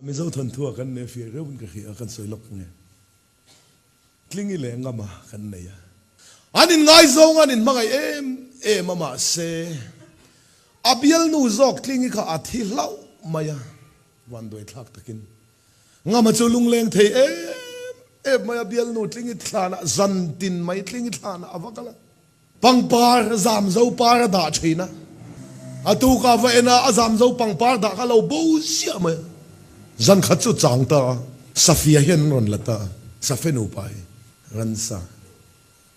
Mizo thawnthu ah kan nei fiah reuh in ka hria a, kan sawi lawk nge. Tlingi leh Ngama kan nei a. An in ngaizawng a, an in hmangaih em em a mahse a bialnu zawk Tlingi kha a thi hlauh mai a, vanduai thlak takin Ngama chu lungleng thei em em mai a, bialnu Tlingi thlanah zantin mai Tlingi thlanah a va kal a. Pangpar zamzo par a dah thin a, a tukah va en a, a zamzo pangpar dah kha a lo bo ziah mai a. Zan khat chu chang ta a, Safia hian an rawn la ta a, Safe nupa hi ransa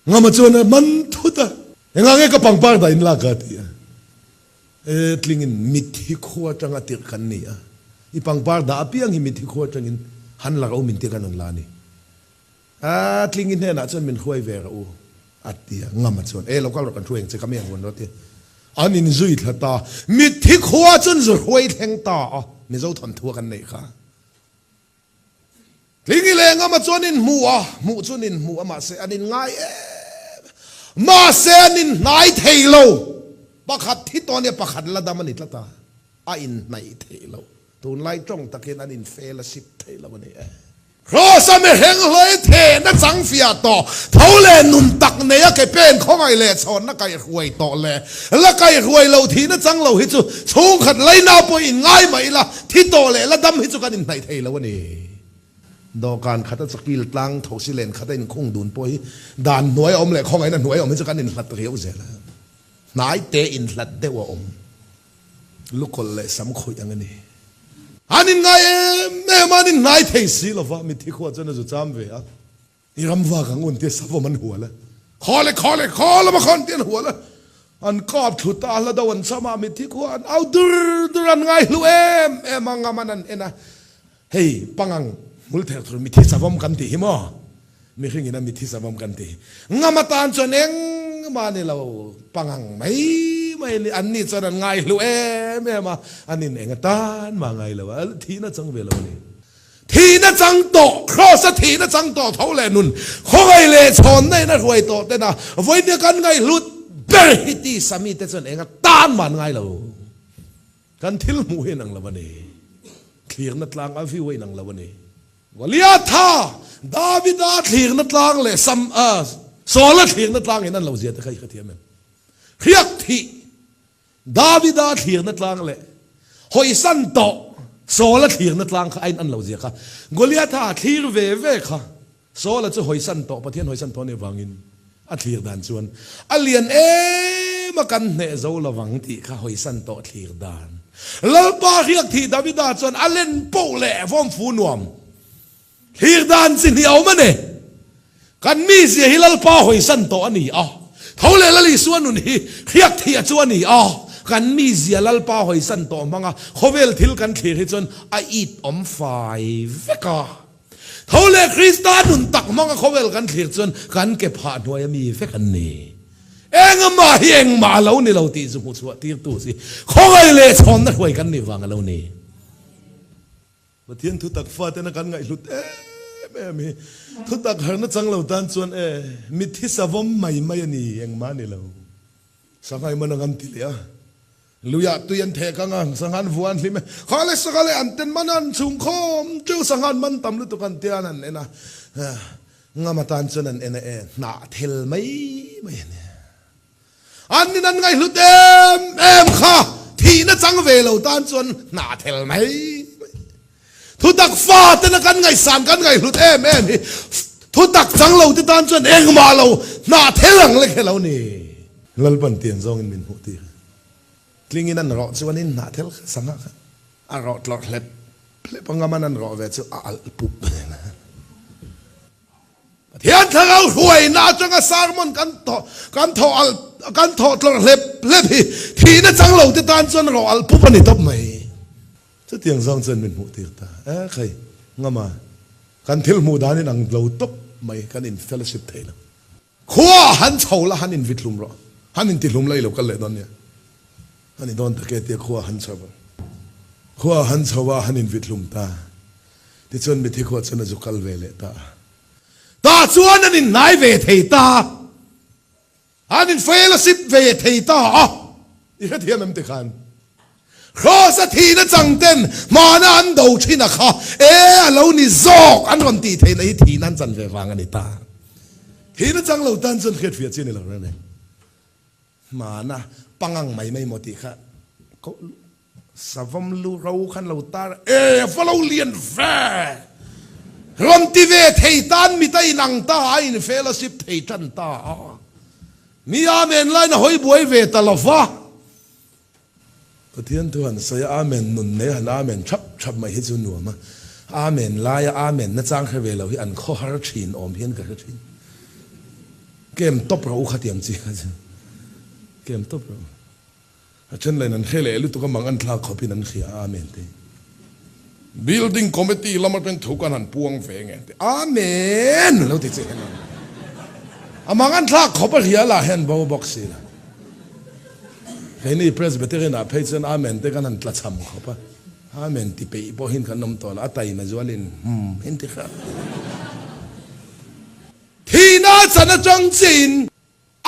Ngama chuan a man thut a, Engah nge ka pangpar dah in lak a? a ti a. E tlingin mitthi khua atanga tirh kan ni a, i pangpar dah apiang hi mitthi khua atangin han la rawh u min ti kan rawn la a ni. A Tlingi hnenah chuan min hruai ve rawh u, a ti a. Ngama chuan, E, lo kal rawh kan hruai ang che, ka mi ang huan rawh a ti a. An inzui thla ta. Mitthi khua chuan zu hruai thleng ta a, Mizo thawnthu a kan neih kha. Tlingi leh Ngama chuan inhmu a, hmuh chuan inhmu a, mahse an inngai em. Mahse an inhnai thei lo. Pakhat thi tawh a nia, pakhat la dam a ni tlat a, a inhnaih thei lo. Tunlai tawng takin an infel a sip thei lo a ni e. Kraws-a mihring hlui thehna chang fiah tawh, tho leh nun tak nei a ke pen khawngaih leh chhawnna kaihruai tawh leh la kaihruai lo thihna chang lo hi chu chhungkhat laina pawh inngai mah ila thi tawh leh la dam hi chu kan inhnaih thei lo a ni. Dawhkan khata chakil tlang thosi len khata inkhung dun pawh hi dan hnuai a awm leh khawngaihna hnuai a awm hi chu kan inhlat riau zel a, hnai te inhlat deuh a awm. Lukawlh leh sam khawih ang a ni. An inngai em em a, an inhnai thei si lo va, mitthi khuah chuan a zu cham ve a. I ram vak ang un tia savawm an hual a, khaw le khaw le khaw lama khawn tia an hual a. An kap thlu ta a, hla do an cham a, mitthi khuah an au dur dur an ngai hlu em em a, ngam an an en a. Hei pangang hmul ther thur mitthi savawm kan tih hi maw? Mihring in a mitthi savawm kan tih hi. Ngam atan chuan engmah ni lo, pangang mai mai a ni. An ni chuan an ngaihlu em em a, an in eng atan mah ngai lo a, thihna chang ve lo a ni. Thihna chang tawh, Kraws a thihna chang tawh tho leh nun khawngaih leh chhawnna in a hruai tawh ten a, vawinia kan ngaihhlut ber hi tisa mite chuan eng atan mah an ngai lo. Kan thil hmuh hi inang lo a ni. Thlirna tlang a view a inang lo a ni. Goliatha, Davida thlirna tlang leh Sam, Saula thlirna tlang in an lo zia te kha i hrethiam em? Hriak thih, Davida thlirna tlang leh hawisan tawh Saula thlirna tlang kha a in an lo zia kha. Goliatha thlir ve ve kha Saula chu hawisan tawh, Pathian hawisan tawh anih avangin a thlir dan chuan a lian em a kan hneh zo lovang tih kha hawisan tawh thlir dan. Lalpa hriak thih Davida chuan a len poh leh vawmfu nuam thlir dan chi hnih a awm a ni. Kan mizia hi Lalpa hawisan tawh a ni a, tho leh Lal Isua nun hi hriak thih a chu a ni a, kan mizia Lalpa hawisan tawh hmanga khawvel thil kan thlir hi chuan a it awm fai vek a. Tho leh Krista nun tak hmanga khawvel kan thlir chuan kan ke phah hnuaia mi vek an ni. Engmah hi engmah a lo ni lo tih chu hmuchhuah tirtu si khawngaih leh chhawnna hruai kan nih vang a lo ni. Pathian thutak fatena kan ngaihhlut em em hi thutak harna chang lo tan chuan e mitthi savawm mai mai a ni engmah a ni lo. Sanghai man ang an ti leh a. Luiah tui an theh kang a, sanghan vua an hlim e. Kha le sangha leh an ten man a, an chhung khawm teuh sanghan man tam lutuk an tia an en a, ngam atan chuan an en a e, hnah thel mai mai a ni. An nin an ngaihhlut em em kha thihna chang ve lo tan chuan hnah thel mai mai. Thutak fa tena kan ngaihsan kan ngaihhlut em em hi thutak chang lo te tan chuan engmah lo hnah thel ang lek he lo ni. Lalpan tian zawngin min hmuh tir. Tlingin an rawh chuan in hnah thel kha sangha kha a rawh tlawrh hlep hlep a ngaman an rawh ve chu a alh pup nen a. Pathian thlarau hruaina atanga sermon kan thawh kan thawh alh kan thawh tlawrh hlep hlep hi thihna chang lo te tan chuan rawh alh pup a ni tawp mai. Chutiang zawng chuan min hmuh tir ta. E khai, ngama kan thil hmuh dan in ang lo tawp mai kan in fellowship thei lo. Khua han chho la han invit hlum rawh. Han inti hlum la i lo kal leh dawn nia. A ni dawn tak e tia khua han chho a. Khua han chho a han invit hlum ta. Tichuan mithi khua chuan a zu kal ve leh ta a. Tah chuan an inhnai ve thei ta. An in fellowship ve thei ta a. I hrethiam em tikhan. Kraws a thihna chang ten hmana an do thin a kha e a lo ni zawk an rawn tih theihna hi thihna an chan ve vang a ni ta. Thihna chang lo tan chuan hriatfiah chi a ni lo reng reng. Hmana pangang mai mai maw tih kha ko savawm lu ro khan lo tar e a va lo lian ve! Rawn ti ve thei tan mit a inang ta a in fellowship thei tan ta a. Mi Amen lain a hawi buai ve ta lo va. Pathian thu han sawi a, Amen nun nei han Amen thap thap mai hi chu nuam a. Amen laia Amen nachang hre ve lo hi an khawhar thin awm hian ka hre thin. Kem tawp rawh u khatiang chi kha chu. Kem tawp rawh u. A then lain an hre leh lutuk a mang an thlak khawpin an hria a Amen te. Building committee lam atangin thu kan han puang ve nge te. Amen lo ti che hian a mang an thlak khawp a hria lah hian bo bawk si la. Keini Presbyterian ah phei chuan Amen te kan han tlachham khawp a, Amen ti peih pawhin kan awm tawh lo, a taima zualin hmm in ti hrang. Thihna chan atang chiahin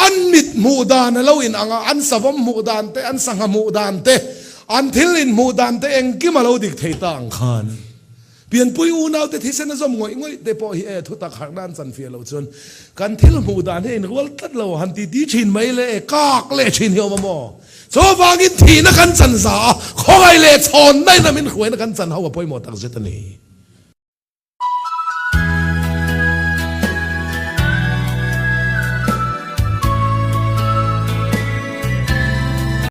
an mit hmuh dan a lo in ang a, an savawm hmuh dan te, an sangha hmuh dan te, an thil in hmuh dan te engkim a lo dik thei ta ang khan. Pianpui unaute thisen a zawm ngawih ngawih te pawh hi e thutak harh nan chanfiah loh chuan kan thil hmuh dan hi a inrual tlat lo han ti ti thin mai le e kak leh thin hi a awm a maw? Chuvangin thihna kan chan za a, khawngaih leh chhawnna in a min hruaina kan chan ho a pawimawh tak zet a ni.